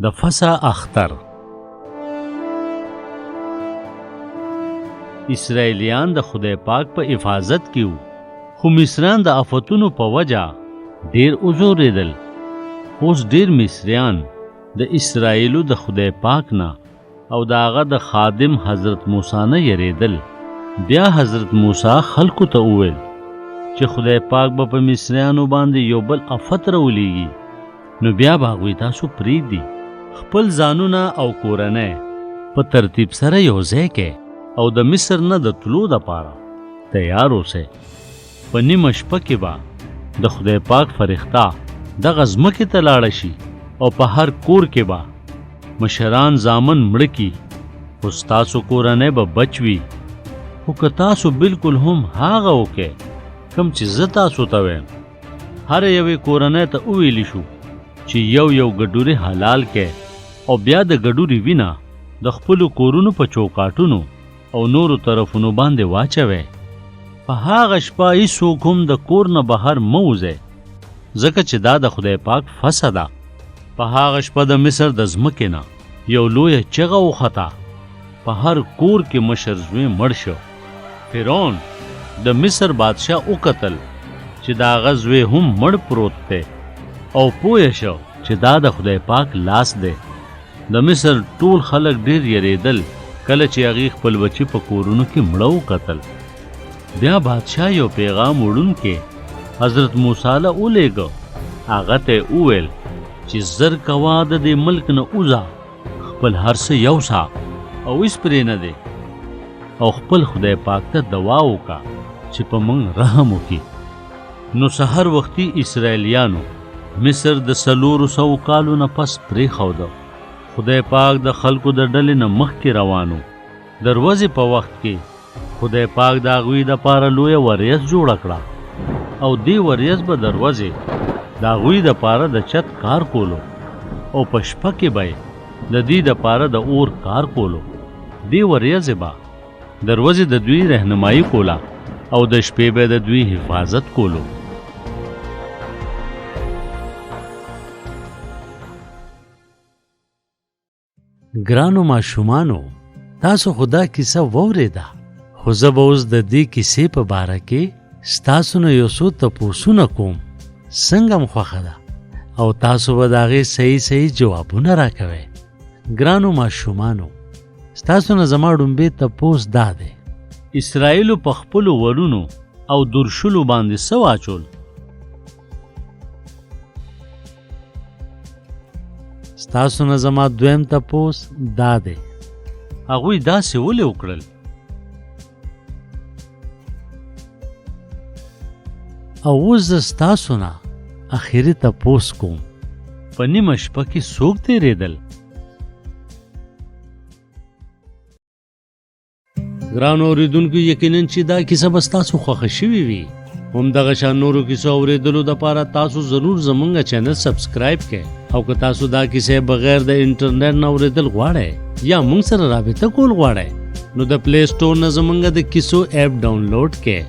د فسح اختر. اسرائیلیان د خدای پاک په حفاظت کې وو، خو مصریان د آفتونو په وجه ډیر وځورېدل. اوس ډیر مصریان د اسرائیلو د خدای پاک نه او د هغه د خادم حضرت موسی نه یریدل. بیا حضرت موسی خلکو ته وویل چې خدای پاک به په مصریانو باندې یو بل افت راولیږي، نو بیا به هغوی تاسو پرېږدي. خپل ځانونه او کورنۍ په ترتیب سره یو ځای کړئ او د مصر نه د تلو دپاره تیار اوسئ. په نیمه شپه کې به د خدای پاک فرښته دغه ځمکې ته لاړه شي او په هر کور کې به مشران زامن مړه کړي، خو ستاسو کورنۍ به بچ وي. خو که تاسو بالکل هم هغه وکړئ کوم چې زه تاسو ته وایم، هر یوې کورنۍ ته وویل شو چې یو یو ګډوري حلال کړئ او بیا د ګډوري وینه د خپلو کورونو په چوکاټونو او نورو طرفونو باندې واچوئ. په هغه شپه هیڅوک هم د کور نه بهر مه وځئ، ځکه چې دا د خدای پاک فسح ده. په هغه شپه د مصر د ځمکې نه یو لویه چغه وخته، په هر کور کې مشر زوی مړ شو. فرعون د مصر بادشاه وکتل چې د هغه زوی هم مړ پروت دی او پوه شو چې دا د خدای پاک لاس دی. د مصر ټول خلک ډېر یریدل کله چې هغوی خپل بچي په کورونو کې مړه وکتل. بیا بادشاه یو پیغام وړونکی حضرت موسی له ولیږه. هغه ته یې وویل چې زر کوه د دې ملک نه وځه، خپل هر څه یوسه او هیڅ پرې نه دی، او خپل خدای پاک ته دعا وکړه چې په موږ رحم وکړي. نو سحر وختي اسرائیلیانو مصر د 400 کالو نه پس پرېښوده. خدای پاک د خلکو د ډلې نه مخکې روان و. د ورځې په وخت کې خدای پاک د هغوی دپاره لویه وریځ جوړه کړه او دې وریځ به د ورځې د هغوی دپاره د چت کار کولو او په شپه کې به یې د دوی دپاره د اور کار کولو. دې وریځې به د ورځې د دوی رهنمایي کوله او د شپې به د دوی حفاظت کولو. ګرانو ماشومانو، تاسو خو دا کیسه واورېده، خو زه به اوس د دې کیسې په باره کې ستاسو نه یو څو تپوسونه کوم. څنګه مو خوښه ده او تاسو به د هغې صحیح صحیح جوابونه راکوئ. ګرانو ماشومانو، ستاسو نه زما ړومبی تپوس دا دی، اسرائیلو په خپلو ورونو او درشلو باندې څه واچول؟ ستاسو نه زما دویم تپوس دا دی، هغوی داسې ولې وکړل؟ او اوس زه ستاسو نه اخري تپوس کوم، په نیمه شپه کې څوک تېرېدل؟ ګرانو اوریدونکو، یقینا چې دا کیسه به ستاسو خوښه شوې وي. هم دغه شان نورو کیسو اوریدلو دپاره تاسو ضرور زمونږ چینل سبسکرایب کړئ، او که تاسو دا کیسه بغیر د انټرنیټ نه اوریدل غواړئ یا مونږ سره رابطه کول غواړئ، نو د پلی سټور نه زمونږ د کیسو اپ ډاونلوډ کړئ.